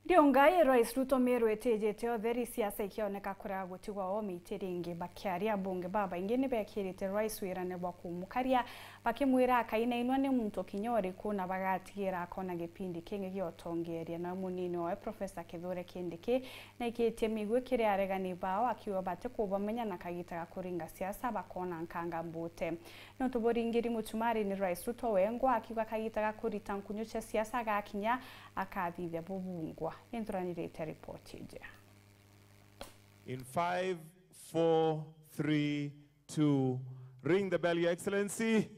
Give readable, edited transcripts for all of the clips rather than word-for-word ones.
Ndiongai Rais Ruto Meru etejete otheri siasa ikioneka kuria gutigwa o mitiringi bakiaria bunge baba ingi ni bekirite rais wirane bwa kumukaria bakimwira akainainwa ni muntu kinyori kuna bagatigira akona gipindi kingi giotongeria na munini wa Professor Kithure Kindiki na ikitie migwe kiria aregani bao akiwa bate kubamenya na kagitaga kuringa siasa bakona nkanga mbute no tuboringiri mutumari ni Rais Ruto wengwa akiwa kagitaga kurita nkunyo siasa gakinya akathithia bubungwa. Nituranirite ripoti ije. In 5, 4, 3, 2, ring the bell, Your Excellency.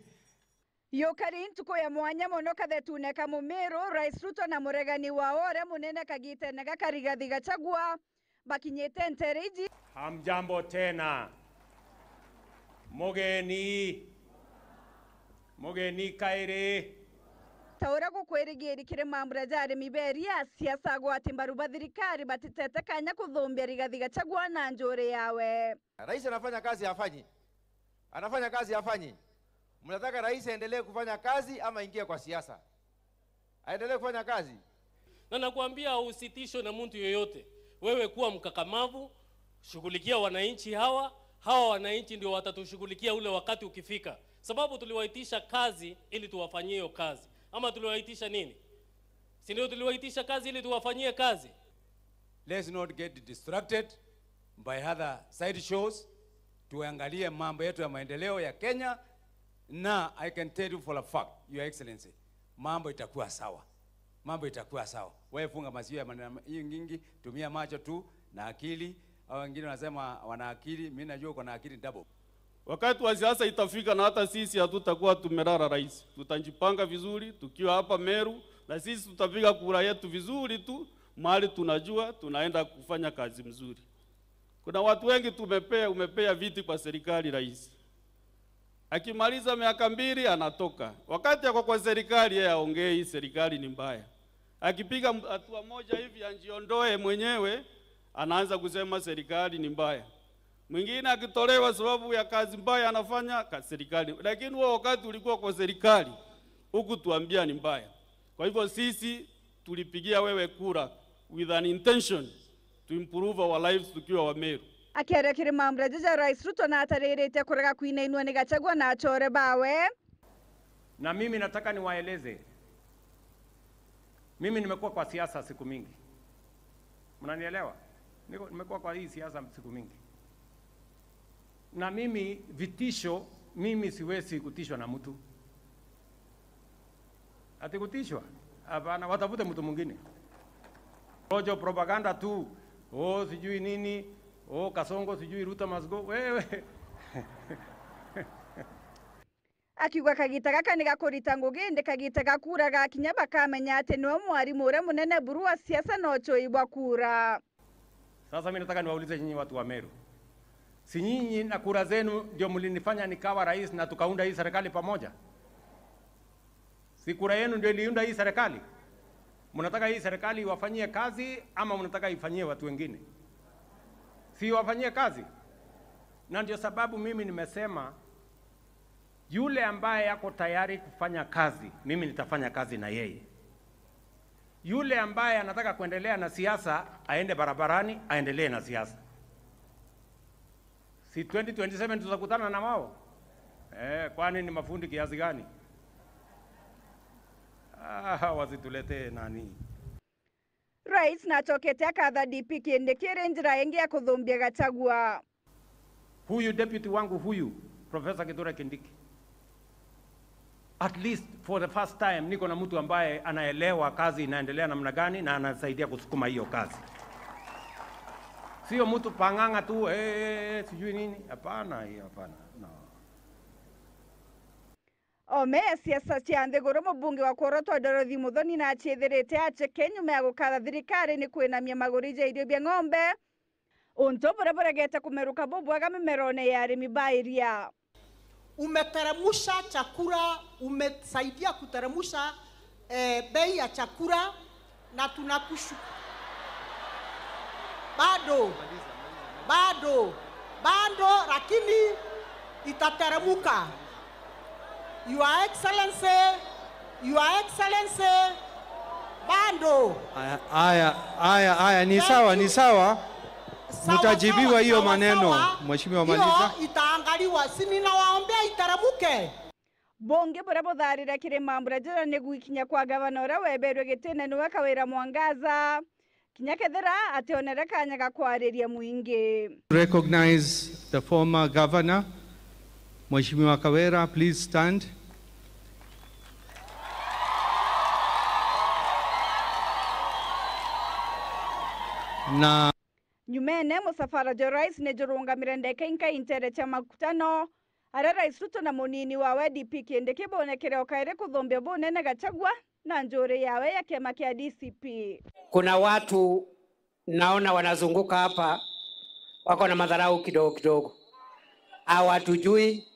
Yokari ntuko ya mwanya mono kathetune kamumiru Rais Ruto na muregani wa ore munene kagite na gakarigathi Gachagua bakinyete ntereji. Hamjambo tena. Mugeni. Mugeni kaire. Taura gukwirigieri kire mambura jari miberia siasa gwati mbaru thirikari batitete kanya kuthumbia Rigathi Gachagua na njuri yawe. Rais anafanya kazi hafanyi? Anafanya kazi hafanyi? Mnataka rais aendelee kufanya kazi ama ingie kwa siasa? Aendelee kufanya kazi. Na nakwambia usitishwe na mtu yoyote. Wewe kuwa mkakamavu, shughulikia wananchi hawa, hawa wananchi ndio watatushughulikia ule wakati ukifika. Sababu tuliwaitisha kazi ili tuwafanyie hiyo kazi. Ama tuliwaitisha nini? Si ndio tuliwaitisha kazi ili tuwafanyie kazi? Let's not get distracted by other side shows. Tuangalie mambo yetu ya maendeleo ya Kenya, na I can tell you for a fact, Your Excellency, mambo itakuwa sawa. Mambo itakuwa sawa. Wewe funga masikio ya maneno hiyo nyingi, tumia macho tu na akili. Hao wengine wanasema wana akili, mimi najua uko na akili double. Wakati wa siasa itafika na hata sisi hatutakuwa tumelala rais. Tutajipanga vizuri tukiwa hapa Meru na sisi tutapiga kura yetu vizuri tu, mahali tunajua tunaenda kufanya kazi mzuri. Kuna watu wengi umepea viti kwa serikali rais. Akimaliza miaka 2 anatoka. Wakati ako kwa serikali yeye aongei serikali ni mbaya. Akipiga hatua moja hivi anjiondoe mwenyewe anaanza kusema serikali ni mbaya. Mwingine akitolewa sababu ya kazi mbaya anafanya kwa serikali. Lakini huo wakati ulikuwa kwa serikali huku tuambia ni mbaya. Kwa hivyo sisi tulipigia wewe kura with an intention to improve our lives tukiwa wa Meru. Akiarekire mambrajeja Rais Ruto na atarerete kurega kuinainwa ni Gachagua na achore bawe. Na mimi nataka niwaeleze. Mimi nimekuwa kwa siasa siku mingi. Mnanielewa? Nimekuwa kwa hii siasa siku mingi. Na mimi vitisho, mimi siwezi kutishwa na mtu. Ati kutishwa? Hapana, watafute mtu mwingine. Rojo propaganda tu. Oh, sijui nini. Oh, Kasongo sijui Ruto must go. Wewe. Akiuga kagita gaka ni gakurita ngugi ndi kagita gakura gakinya bakamenya ati niwe mwarimu uria munene buru wa siasa no choibwa kura. Sasa mimi nataka niwaulize nyinyi watu wa Meru. Si nyinyi na kura zenu ndio mlinifanya nikawa rais na tukaunda hii serikali pamoja? Si kura yenu ndio iliunda hii serikali? Mnataka hii serikali iwafanyie kazi ama mnataka ifanyie watu wengine? Si wafanyie kazi. Na ndio sababu mimi nimesema yule ambaye yako tayari kufanya kazi, mimi nitafanya kazi na yeye. Yule ambaye anataka kuendelea na siasa, aende barabarani, aendelee na siasa. Si 2027 tutakutana na wao? Kwani ni mafundi kiasi gani? Ah, wasituletee nani. Rais nachokete akatha DP kindikire njira ingi ya kuthumbia Gachagua. Huyu deputy wangu huyu, Professor Kithure Kindiki. At least for the first time niko na mtu ambaye anaelewa kazi inaendelea namna gani na anasaidia kusukuma hiyo kazi. Sio mtu panganga tu, sijui nini. Hapana, hiyo hapana. No. Ome siasa cia nthiguru mubunge wa Koroto Dorothy Muthoni na achiethirite acheke nyuma ya gukatha thirikari ni kwinamia maguri ja irio bia ng'ombe untu buria buregete kumeruka bubwaga mimerone ya arimi ba iria. Umeteremusha chakula, umesaidia kuteremusha bei ya chakula na tunakushukuru. Bado, bado, bado, lakini itateremuka. Your Excellency, Your Excellency, Bado. Aya, aya, aya, ni sawa, ni sawa. Mtajibiwa hiyo maneno, Mheshimiwa, maliza. Hiyo itaangaliwa, si ninawaombea itaramuke. Bunge buria butharire kirima mbura njira ni gwikinya kwa gavana uria wembeirwe gitine niwe Kawira Mwangaza kinya kethira ationere kanya ga kwariria mwingi. Recognize the former governor, Mheshimiwa Kawira, please stand. Na nyumene musafara jo rais ni jurungamire ndeke inka intere cha makutano aria Rais Ruto na munini wawe DP Kindiki bonekere okaire kuthumbia bunene Gachagua na njuri yawe ya kiama kia DCP. Kuna watu naona wanazunguka hapa wako na madharau kidogo kidogo, hawatujui,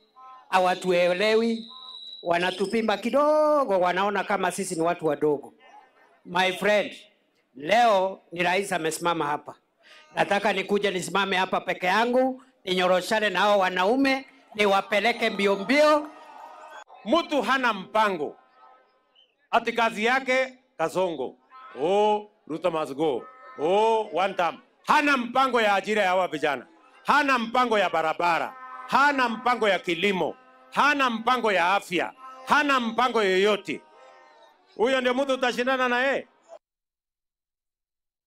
hawatuelewi, wanatupimba kidogo, wanaona kama sisi ni watu wadogo. My friend, leo ni rais amesimama hapa, nataka nikuje nisimame hapa peke yangu, ninyoroshane na hao wanaume, niwapeleke mbio mbio. Mtu hana mpango, ati kazi yake kasongo, oh, Ruto must go, oh, one term. Hana mpango ya ajira ya hawa vijana, hana mpango ya barabara, hana mpango ya kilimo, hana mpango ya afya, hana mpango yoyote. Huyo ndio mtu utashindana na yeye?